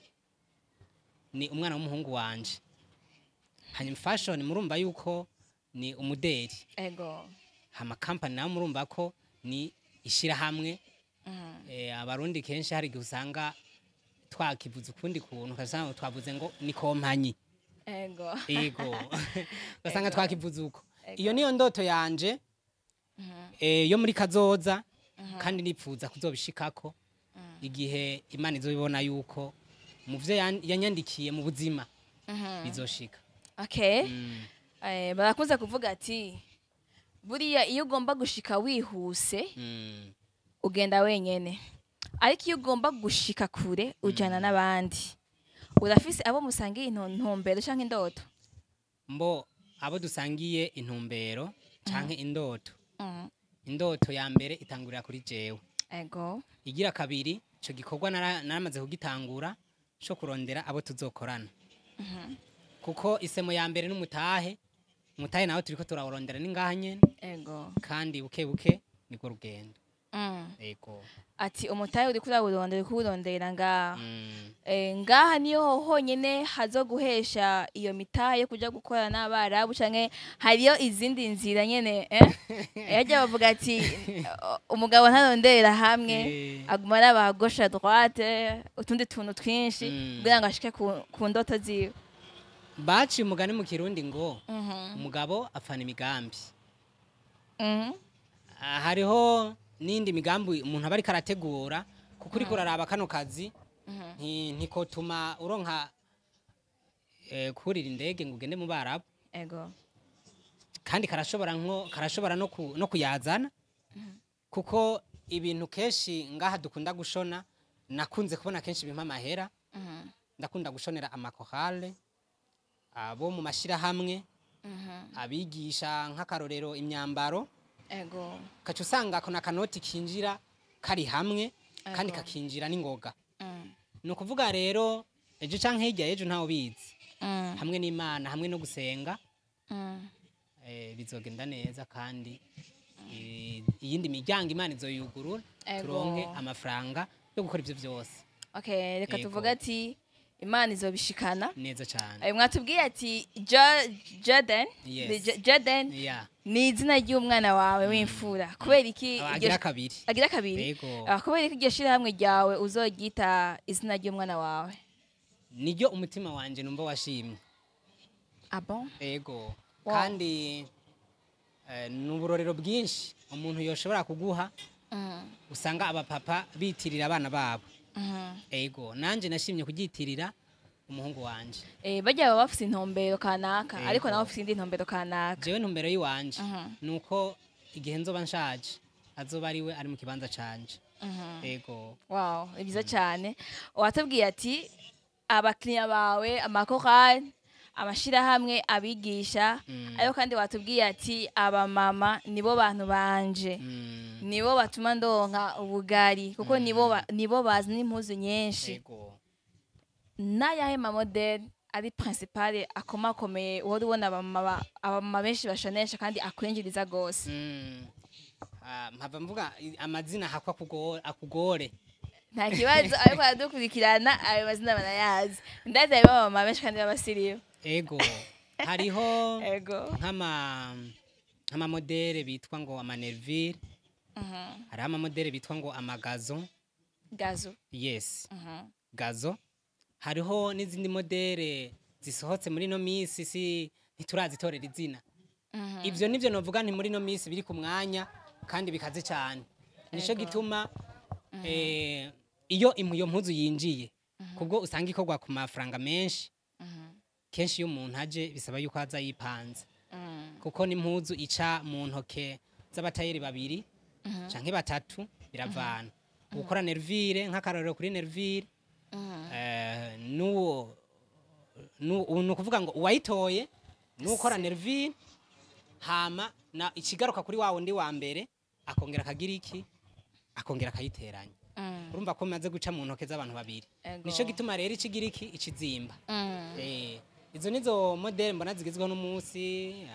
ni umwana w'umuhungu wanje, hanyuma fashion murumva yuko ni umuderi. Hama company nawe murumva ko ni ishirahamwe. Abarundi kenshi hari igihe usanga twakivuze ukundi kuntu, ugasanga twavuze ngo ni kompanyi. Yego, ugasanga twakivuze uko. Iyo niyo ndoto yanje yo muri kazoza, kandi nipfuza kuzobishikako igihe Imana izobibona yuko mu vyo yanyandikiye mu buzima bizoshika. Okay. Barakunze kuvuga ati buriya iyo ugomba gushika wihuse ugenda wenyene, ariko iyo ugomba gushika kure ujana n'abandi. Urafise abo musangiye intumbero canke indoto? Mbo abo dusangiye intumbero canke indoto, indoto ya mbere itangurira kuri jewe. Igira kabiri, ico gikorwa naramaze kugitangura co kurondera abo tuzokorana, kuko isemo ya mbere n'umutahe. Umutahe nawe turiko turawurondera, ni ngaha nyene. Kandi buke buke niko rugendo. Ego. Ati umutahe uriko urawurondera, uriko uwurondera ngaha. Ngaha niyo honyene hazoguhesha iyo mitahe yo kuja gukora n'Abarabu, canke hariyo izindi nzira nyene, eh? Yarya bavuga ati umugabo ntarondera hamwe, aguma araba gauche à droite, utundi tuntu twinshi kugira ngo ashike ku ndoto ziwe. Baciye umugani mu Kirundi ngo umugabo apfana imigambi. Ah, hariho n'indi migambi umuntu aba ariko arategura, kuko uriko uraraba kano kazi ntikotuma uronka kurira indege ngo ugende mu Barabu. Kandi karashobora nko karashobora no kuyazana, kuko ibintu kenshi ngaha dukunda gushona, nakunze kubona kenshi bimpa amahera. Ndakunda gushonera amakorale, abo mu mashirahamwe, abigisha nk'akarorero imyambaro. Ukaca usanga ako nakanoti kinjira kari hamwe kandi kakinjira n'ingoga. Ni ukuvuga rero ejo canke hirya y'ejo, ntawe ubizi, hamwe n'Imana, hamwe no gusenga, bizogenda neza, kandi iyindi miryango Imana izoyugurura, turonke amafaranga yo gukora ivyo vyose. Okay, reka Ego. tuvuge ati Imana izobishikana. Neza cane. Mwatubwiye ati Jordan. Yes. Ni Jordan ni izina ry'umwana wawe w'imfura. Kubera iki Agira kabiri. Agira kabiri? Yego. Ah, kubera iki iryo shirahamwe ryawe uzoryita izina ry'umwana wawe? Niryo umutima wanje numva washimye. Ah bon? Ego. Kandi ni uburorero bwinshi umuntu yoshobora kuguha, usanga abapapa bitirira abana babo. Ego, nanje nashimye kuryitirira umuhungu wanje. Barya baba bafise intumbero kanaka, ariko nawe ufise indi ntumbero kanaka. Jewe ntumbero yiwanje nuko igihe nzoba nshaje azoba ariwe ari mu kibanza canje. Ego. Wow, ni byiza cyane. Watubwiye ati abakiriya bawe amakorali, amashirahamwe, abigisha, ariko kandi watubwiye ati abamama nibo bantu banje, nibo batuma ndonka ubugari, kuko nibo nibo bazi n'impuzu nyinshi. Ego. N'ayahe mamodeli ari principale akomakomeye uhora ubona abamama benshi bashonesha kandi akwinjiriza gose? Mpava mvuga amazina hakwa akugore. Nta kibazo, ariko aradukurikirana ayo mazina barayazi, ndazi harimo abamama benshi kandi b'abasirimu. Ego, hariho Ego. nk'ama modèle bitwa ngo ama nervure. Hariho ama modèle bitwa ngo ama gazon. Gazon. Yes, gazon. Hariho n'izindi modèle zisohotse muri no misi, si ntiturazitorera izina. Ivyo nivyo novuga nti muri no misi biri ku mwanya kandi bikaze cyane. Nico gituma iyo iyo mpuzu yinjiye, kubwo usanga ikorwa ku mafaranga menshi, kenshi iyo umuntu aje bisaba yuko aza yipanze, kuko n'impuzu ica mu ntoke z'abatayeri babiri canke batatu, biravana gukora nervure. Nk'akarorero, kuri nervure, nuwo ni ukuvuga ngo uwayitoye n'ukora nervure, hama na ikigaruka kuri wa wundi wa mbere akongera akagira iki, akongera akayiteranya. Urumva ko maze guca mu ntoke z'abantu babiri. Nico gituma rero ikigira iki, ikizimba. Izo nizo modèle mbona zigezweho n'umunsi,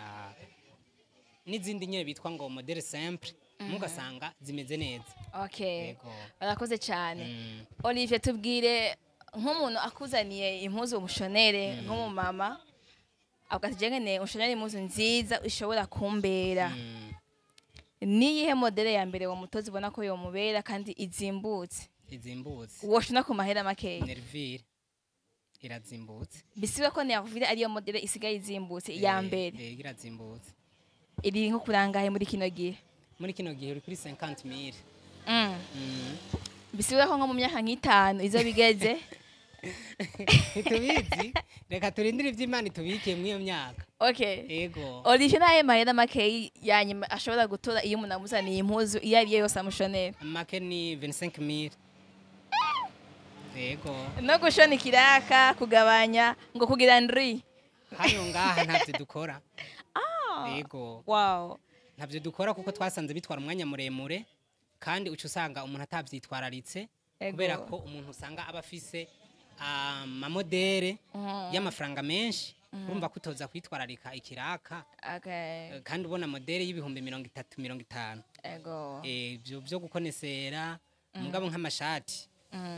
n'izindi nyene bitwa ngo modèle simple, mugasanga zimeze neza. Okay. Yego. Barakoze cyane. Olivier, tubwire, nk'umuntu akuzaniye impuzu umushonere, nk'umumama avuga ati: "Je nkeneye umushonere impuzu nziza ishobora kumbera." Niyihe modèle ya mbere uwo mutozi ubona ko yomubera kandi izimbutse? Izimbutse. Woshona ku mahera makeya. Nervure irazimbutse. Bisiba ko nervure ariyo modèle isigaye izimbutse ya mbere? Irazimbutse. Iri nko kurangahe muri kino gihe? Muri kino gihe uri kuri 50 mille. Bisibura ko nko mu myaka nk'itanu izo bigeze? Ntitubizi, reka turindire ivy'Imana itubikiye muri iyo myaka. Ego. Olivier, naye mahera makeyi ya nyuma ashobora gutora iyo umuntu amuzaniye impuzu iyo ariyo yose amushonera? Make ni 25 mille, yego. No gushona ikiraka, kugabanya ngo kugira ndri? Hano ngaha ntavyo dukora, yego. Ntavyo dukora kuko twasanze bitwara umwanya muremure, kandi uca usanga umuntu atavyitwararitse. Kubera ko umuntu usanga aba afise ama modèle y'amafaranga menshi, urumva ko utoza kwitwararika ikiraka. Kandi ubona modèle y'ibihumbi 30, 50. Ivyo vyo gukonesera, mugabo nk'amashati,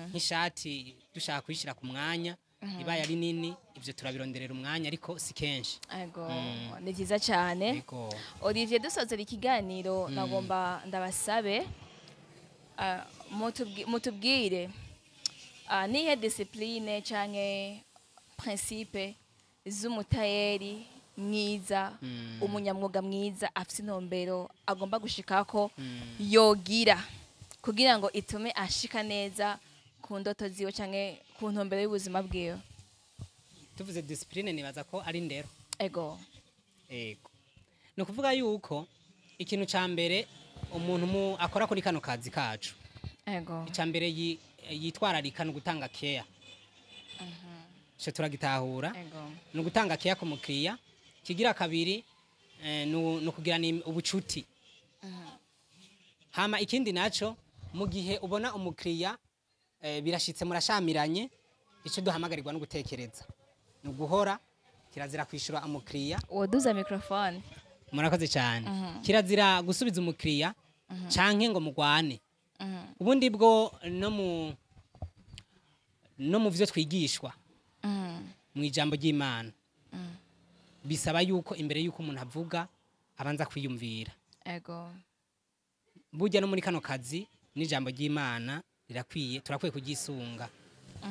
nk'ishati dushaka kuyishira ku mwanya ibaye ari nini, ivyo turabironderera umwanya, ariko si kenshi. Ego, ni vyiza cyane. Ego. Olivier, dusozera ikiganiro, nagomba ndabasabe mutubwire nihe discipline canke principe z'umutayeri mwiza, umunyamwuga mwiza afise intumbero agomba gushikako, yogira kugira ngo itume ashika neza ku ndoto ziwe canke ku ntumbero y'ubuzima bwiwe. Tuvuze discipline, nibaza ko ari ndero. Ego, ni ukuvuga yuko ikintu ca mbere umuntu akora kuri kano kazi kacu, icya mbere yitwararika ni ugutanga care. Ico turagitahura. Ni ugutanga care ku mukiriya. Kigira kabiri, ni ukugirana ubucuti. Hama ikindi naco, mu gihe ubona umukiriya birashitse murashamiranye, ico duhamagarirwa no gutekereza ni uguhora. Kirazira kwishura umukiriya. Woduza microphone. Murakoze cyane. Kirazira gusubiza umukiriya canke ngo mugwane. Ubundi bwo no mu vyo twigishwa mu ijambo ry'Imana, bisaba yuko imbere yuko umuntu avuga abanza kwiyumvira. Burya no muri kano kazi n'ijambo ry'Imana rirakwiye, turakwiye kuryisunga.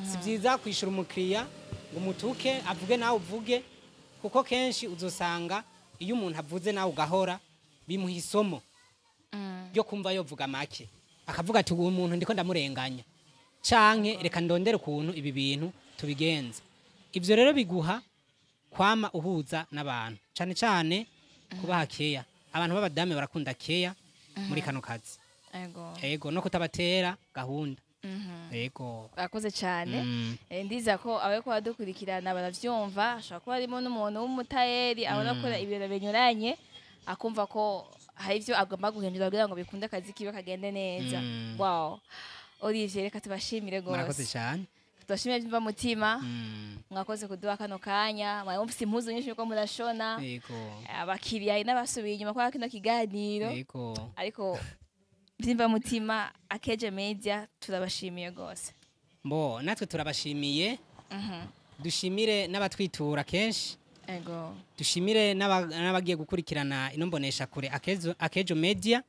Si byiza kwishura umukiriya ngo umutuke, avuge nawe uvuge, kuko kenshi uzosanga iyo umuntu avuze nawe ugahora, bimuha isomo ryo kumva yovuga make, akavuga ati: "Uyu muntu ndiko ndamurenganya, canke reka ndondere ukuntu ibi bintu tubigenza." Ivyo rero biguha kwama uhuza n'abantu, cane cane kubaha care. Abantu b'abadame barakunda care muri kano kazi. Ego, no kutabatera gahunda. Ego. Urakoze cyane. Ndiza ko abariko baradukurikirana baravyumva, ashobora kuba harimo n'umuntu w'umutayeri abona akora ibintu binyuranye, akumva ko hari ivyo agomba guhindura kugira ngo bikunde akazi kiwe kagende neza. Wow, Olivier, reka tubashimire Murakoze gose. cyane. Tubashimiye byumva mutima. Mwakoze kuduha kano kanya, mwari mufise impuzu nyinshi yuko murashona. Abakiriya hari n'abasubiye inyuma kwa kino kiganiro. Ariko byimva mutima, Akeje Media turabashimiye rwose. Mbo natwe turabashimiye. Dushimire n'abatwitura kenshi. Dushimire n'abagiye gukurikirana ino mbonesha kure Akejo Media.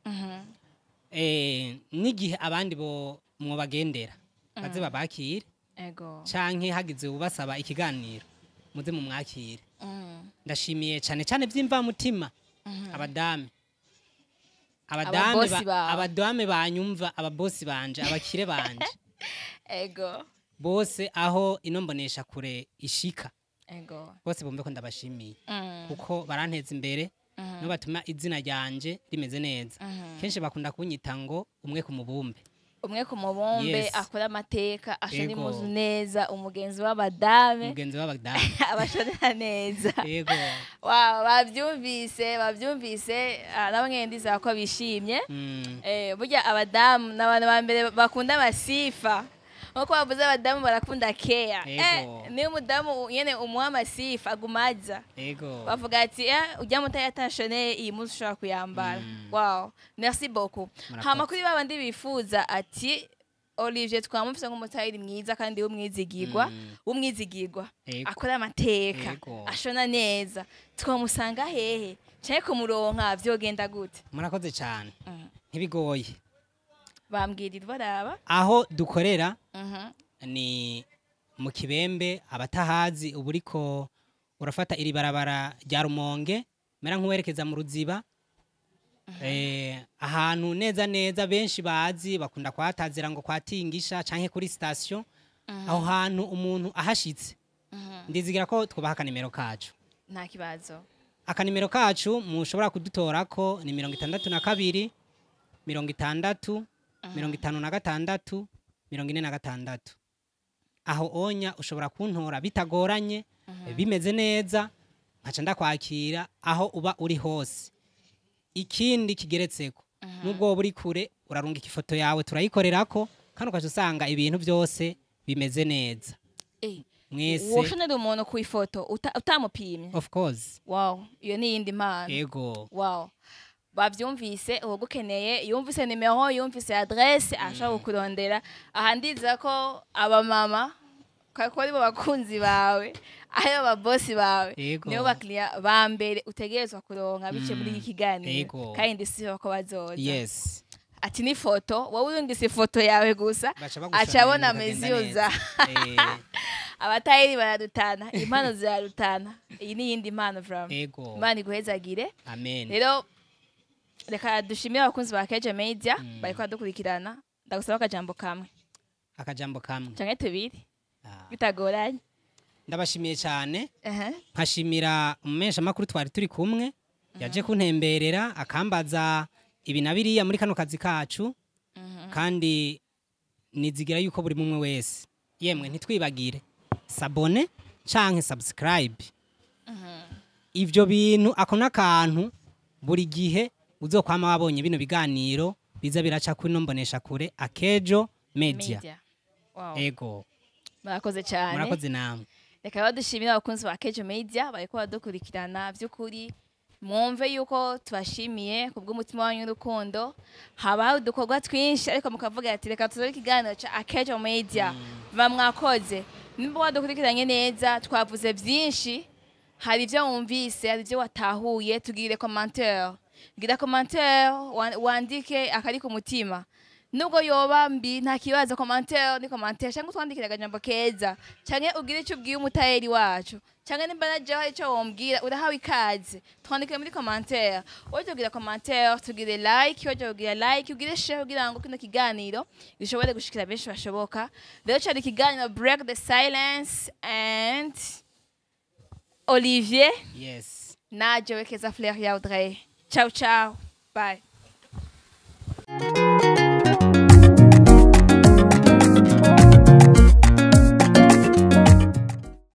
N'igihe abandi bo mwobagendera baze babakire, canke hagize ubasaba ikiganiro muze mumwakire. Ndashimiye cyane cyane by'imvamutima abadame, abadame. Ababosi bawe. Abadame banyumva, ababosi banje, abakire banje bose aho ino mbonesha kure ishika, bose bumve ko ndabashimiye, kuko baranteza imbere no batuma izina ryanje rimeze neza. Kenshi bakunda kunyita ngo umwe ku mubumbe. Umwe ku mubumbe. Yes. Akora amateka, ashona impuzu neza, umugenzi w'abadame. Umugenzi w'abadamu. Abashonera neza. Yego. Wow, babyumvise, babyumvise. Nabo nyene ndizera ko bishimye. Burya abadamu ni abantu ba mbere bakunda amasifa, nkuko bavuze abadamu barakunda keya. Niyo umudamu nyene umuha amasifa agumaza bavuga ati ujya mutaye atashoneye iyi munsi ushobora kuyambara. Wow, merci beaucoup. Murakoze. Hama kuri babandi bifuza ati Olivier twamufise nk'umutayiri mwiza kandi w'umwizigirwa, w'umwizigirwa, akora amateka, ashona neza, twamusanga hehe canke kumuronka vyogenda gute? Murakoze cyane. Ntibigoye. Bambwirira baraba. Aho dukorera ni mu Kibembe. Abatahazi, uba uriko urafata iri barabara rya Rumonge mera nk'uwerekeza mu Ruziba, ahantu neza neza benshi bazi bakunda kuhatazira ngo kwatingisha canke kuri station. Aho hantu umuntu ahashitse, ndizigira ko twubaha akanimero kacu. Nta kibazo. Akanimero kacu mushobora kudutorako ni 62 60 56 46. Aho onya ushobora kuntora bitagoranye, bimeze neza, nkaca ndakwakira aho uba uri hose. Ikindi kigeretseko, nubwo woba uri kure, urarungika ifoto yawe turayikorerako, kandi ukaca usanga ibintu byose bimeze neza. Mwese. Woshonera umuntu ku ifoto utamupimye? Of course. Wow, iyo ni iyindi mpano. Ego. Wow, bavyumvise, uwogukeneye yumvise nimero, yumvise adresse, ashobora kukurondera. Aha ndiza ko abamama ko aribo bakunzi bawe, aribo babosi bawe, nibo bakiriya ba mbere utegerezwa kuronka biciye muri iki kiganiro. Kandi ndisiba ko bazoza. Ati ni foto, wowe urungise ifoto yawe gusa, baca aca abona bagushonera bikagenda mezuza. neza. Abatayeri bararutana, impano zirarutana, iyi ni iyindi mpano from. Imana iguhezagire. Amen. Rero reka dushimire abakunzi ba Keje Media bariko badukurikirana. Ndagusaba akajambo kamwe. Akajambo kamwe. Canke tubiri, bitagoranye. Ndabashimiye cyane, nkashimira umumenyeshamakuru twari turi kumwe yaje kuntemberera akambaza ibi na biriya muri kano kazi kacu. Kandi nizigira yuko buri mumwe wese, yemwe ntitwibagire s'abonner canke subscribe, ivyo bintu ako n'akantu buri gihe uzokwama wabonye bino biganiro biza biraca kuri no mbonesha kure Akejo Media. Media. Wow. Ego. Murakoze cyane. Murakoze namwe. Reka badushimire abakunzi ba Kejo Media bariko badukurikirana. By'ukuri mwumve yuko tubashimiye kubw'umutima wanyu w'urukundo. Haba hari udukorwa twinshi ariko mukavuga ati reka tuzobe ikiganiro ca Akejo Media. Mwakoze. Nimba wadukurikiranye neza, twavuze byinshi, hari ibyo wumvise, hari ibyo watahuye, tugire commentaire, gira commentaire, wandike akari ku mutima, nubwo yoba mbi nta kibazo, commentaire ni commentaire, cyangwa utwandikire akajambo keza, cyangwa ugire icyo ubwiye umutayeri wacu, cyangwa nimba na jewe hari icyo wombwira, urahawe ikaze, twandike muri commentaire. Wowe tugira commentaire, tugire like, wowe tugira like, ugire share kugira ngo kino kiganiro gishobore gushikira benshi bashoboka. Rero cyari ikiganiro Break the Silence and Olivier. Yes. Na jewe Keza Fleur Audrey. Ciao ciao, bye.